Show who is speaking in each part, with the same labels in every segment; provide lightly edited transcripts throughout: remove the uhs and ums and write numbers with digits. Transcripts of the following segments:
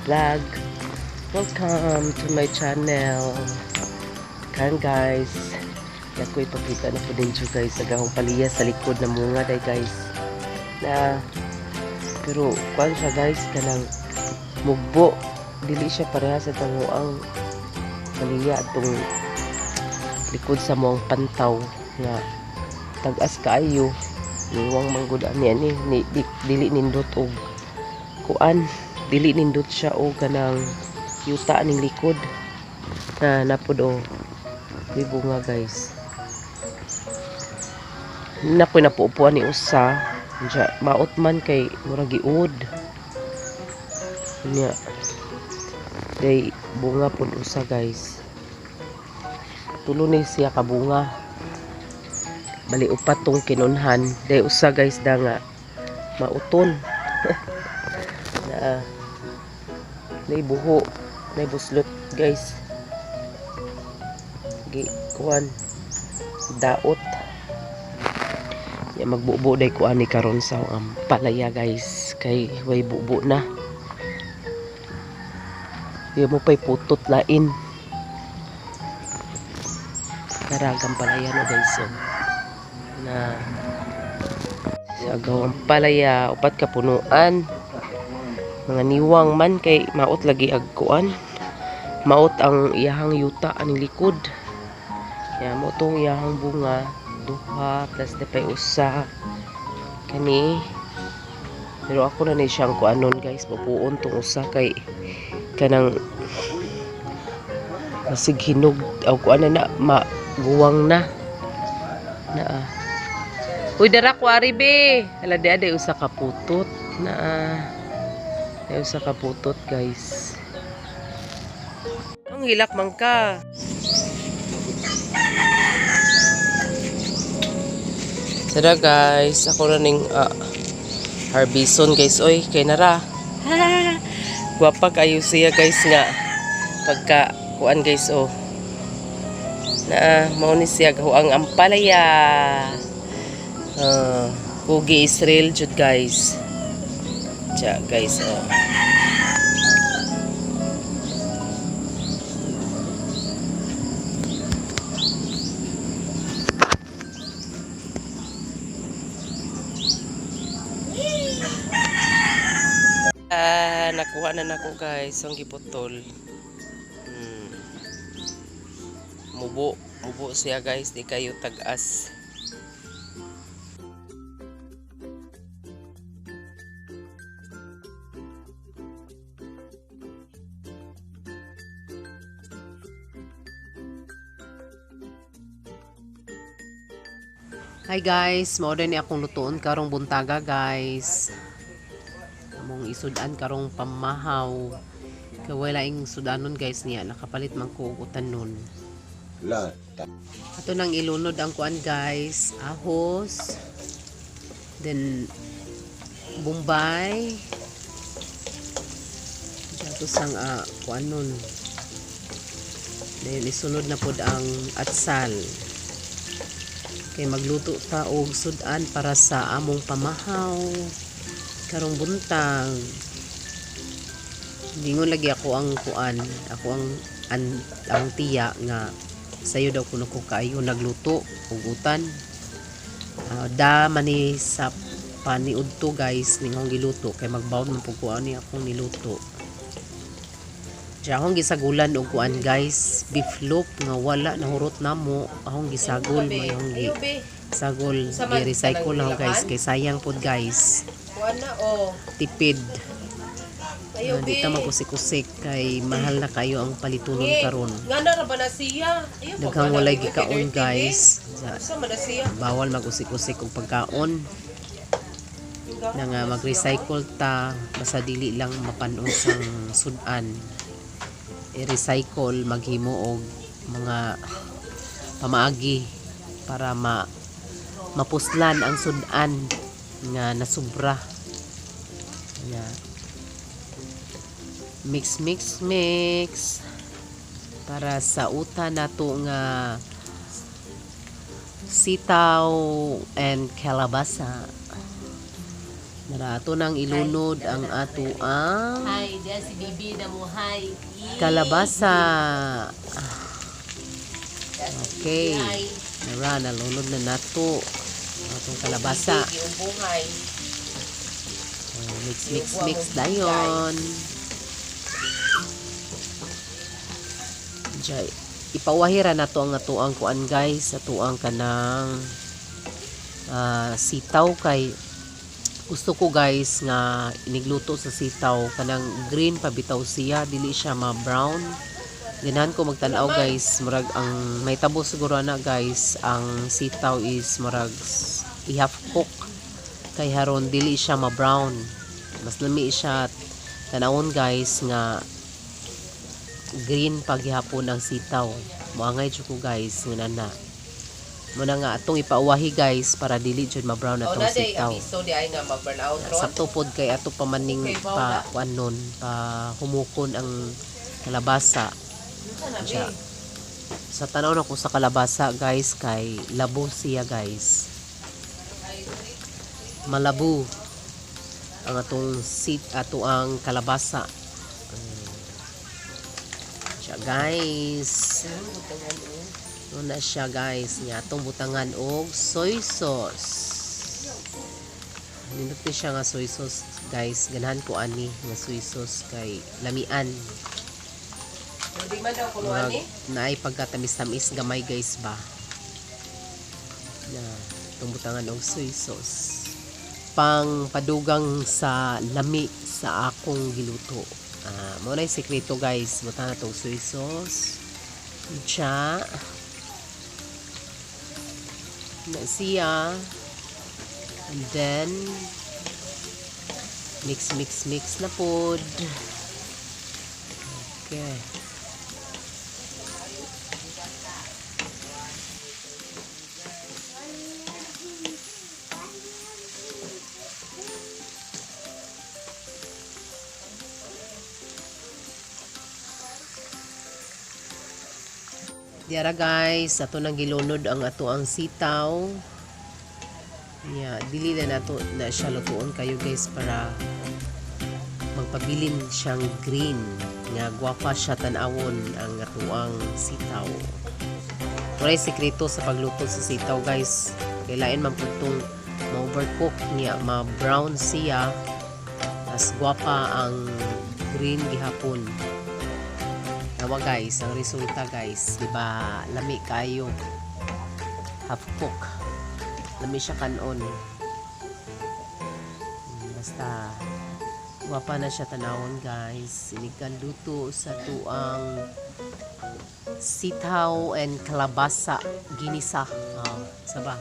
Speaker 1: Vlog. Welcome to my channel. Kan guys, ako ipakita na po din siya guys sa gahong paliya sa likod na munga day guys. Na pero kuan siya guys, kanang mugbo, dili siya pareha sa tanguang paliya atong likod sa mong pantaw nga tag-as kaayo. Niwang manggod ani ani ni, di, dili nindot og kuan, dili nindot siya og kanang yuta aning likod na napod o may bunga guys. Nakoy napuupuan ni usa. Diya, maot man kay murag giud nya day bunga pod usa guys. Tulo ni siya ka bunga, bali upat tong kinunhan day usa guys da nga mauton na nay buho, nay buslot guys, gi kuan daot ya. Magbubo day ko ani karon sa palaya guys kay way bubo na. Di mo pa'y putot lain. Karagang palaya no guys, oh. Na agaw ang palaya, upat ka punuan. Mga niwang man kay maot lagi ag kuan. Maot ang iyahang yuta aning likod. Ya mo tong iyahang bunga, duha plus na pay usa. Kani. Pero ako na ni siyang kuanon guys, mapuon tong usa kay kanang masig hinog aw kuan na na maguwang na na ah. Uy, dara ko ari be. Hala di aday usa ka putot na ah. Ay usa ka putot guys. Ang hilak man ka. Sada guys, ako na ning harbison guys oy kay nara. Gwapa kayo siya guys nga pagka kuan guys oh. Na mao ni siya gahuang ampalaya. Kugi Israel jud guys. Tsa guys oh. Ah, nakuha na nako guys ang giputol. Mubo, mubo siya guys, di kayo tag-as.
Speaker 2: Hi guys, mao ni akong lutuon karong buntaga guys. Among isudan karong pamahaw. Kay wala ing sudanon guys niya, nakapalit man ko og utanon.
Speaker 3: Lata.
Speaker 2: Ato nang ilunod ang kuan guys, ahos. Then Bombay. Ato sang kuan nun. Then isunod na pod ang atsal. Kay magluto ta og sudan para sa among pamahaw karong buntag. Dingon lagi ako ang kuan, ako ang tiya nga sayo daw kuno ko kaayo nagluto og utan. Da man ni sa paniudto guys ning akong giluto kay magbaon man pud ko ani akong niluto. Diya akong gisagulan og kuan guys, beef loaf nga wala nahurot namo, akong gisagol may akong gi
Speaker 1: Ayo be.
Speaker 2: sagol,
Speaker 1: Sa man-
Speaker 2: gi-recycle na ako guys
Speaker 1: kanang
Speaker 2: kay sayang pod guys,
Speaker 1: Kuan na oh.
Speaker 2: tipid.
Speaker 1: Ayo
Speaker 2: Di
Speaker 1: be.
Speaker 2: ta magkusik-kusik kay mahal na kayo ang palitunon
Speaker 1: Ngi,
Speaker 2: karon.
Speaker 1: nga na ra ba na siya? Ayo pa
Speaker 2: Daghang
Speaker 1: ba na
Speaker 2: walay
Speaker 1: ni
Speaker 2: gikaon
Speaker 1: 30, be?
Speaker 2: guys.
Speaker 1: Usa man na siya.
Speaker 2: Bawal mag-usik-usik og pagkaon. Na nga mag-recycle ta basta dili lang mapanos ang sudan. I-recycle, maghimo og mga pamaagi para mapuslan ang sudan nga nasubra. Nga mix mix mix para sa uta nato nga sitaw and kalabasa. Nara ato nang ilunod ang ato ang
Speaker 1: Hi, diyan si Bibi na mo. Hi.
Speaker 2: kalabasa. Okay. Nara, nalunod na nato ang atong kalabasa.
Speaker 1: Giumbungay.
Speaker 2: Oh, mix, mix, mix dayon. Jay, ipawahira na to ang atuang kuan, guys, atuang kanang sitaw kay gusto ko, guys, nga inigluto sa sitaw kanang green pa bitaw siya, dili siya ma-brown. Ganahan ko magtan-aw, guys, murag ang may tabo siguro na, guys, ang sitaw is murag i-half cook kay haron dili siya ma-brown. Mas lami siya tanawon, guys, nga green paghihapon ang sitaw. Moangay jud ko, guys, nga na muna nga atong ipauwahi, guys, para dili jud ma-brown
Speaker 1: Oh,
Speaker 2: atong
Speaker 1: na day
Speaker 2: sitaw.
Speaker 1: abiso di ay nga ma-burn out ron.
Speaker 2: Sakto pod kay ato pa maning
Speaker 1: Okay,
Speaker 2: pa kuan nun, pa humukon ang kalabasa. Siya. Sa tanaw na ko sa kalabasa, guys, kay labo siya, guys. Malabo ang atong sit ato ang kalabasa. Siya, guys. Una siya, guys, nga atong butangan og soy sauce. Nindot ni siya nga soy sauce, guys. Ganahan ko ani nga soy sauce kay lamian.
Speaker 1: Di man daw kuno
Speaker 2: Murag
Speaker 1: ani.
Speaker 2: naay pagkatamis-tamis gamay, guys, ba. Na itong butangan og soy sauce. Pang padugang sa lami sa akong giluto. Mao na yung sekreto, guys. Butangan na tong soy sauce. Tsa. Na siya. And then mix, mix, mix na pod. Okay. Diara, guys, ato nang gilunod ang ato ang sitaw. Yeah, dili na nato na siya lutuon kayo, guys, para magpabilin siyang green nga gwapa siya tan-awon ang atuang sitaw. Walay sekreto sa pagluto sa sitaw, guys. Kay lain man pud tong ma-overcook niya, ma-brown siya, as gwapa ang green gihapon. Tawa, guys, ang resulta, guys, di ba? Lami kayo. Half cook. Lami siya kanon. Basta gwapa na siya tanawon, guys. Inikan luto sa tuang sitaw and kalabasa ginisa. Oh, saba.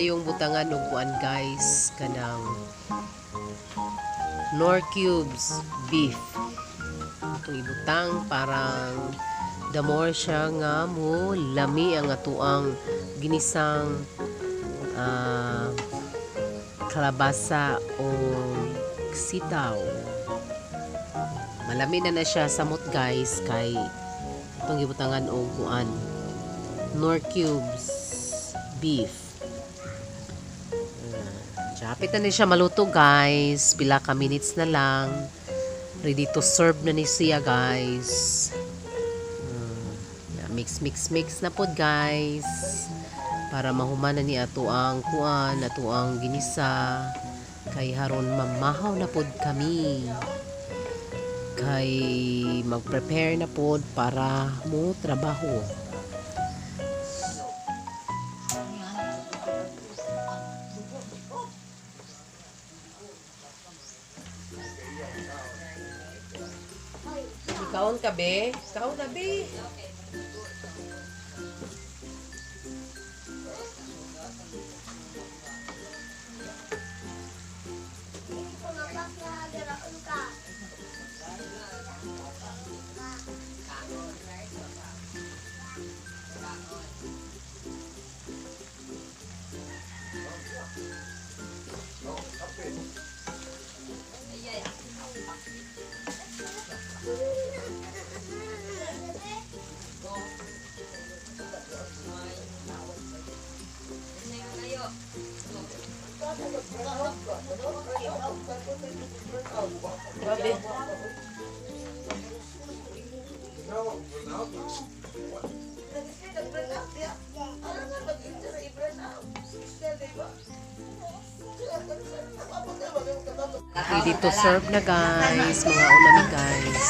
Speaker 2: Yung butangan og kuan, guys, kanang Knorr cubes beef. Itong ibutang parang the more siya nga mo lami ang atuang ginisang kalabasa o sitaw. Malami na na siya samot, guys, kay itong gibutangan og kuan Knorr cubes beef. Hapit na ni siya maluto, guys. Pila ka minutes na lang. Ready to serve na ni siya, guys. Mix, mix, mix na pod, guys. Para mahuman na ni ato ang kuan, ato ang ginisa. Kay haron mamahaw na pod kami. Kay mag-prepare na pod para mo trabaho. Kaon ka, be? Kaon na, be. Grabe. Ready to serve na, guys. Mga unami, guys.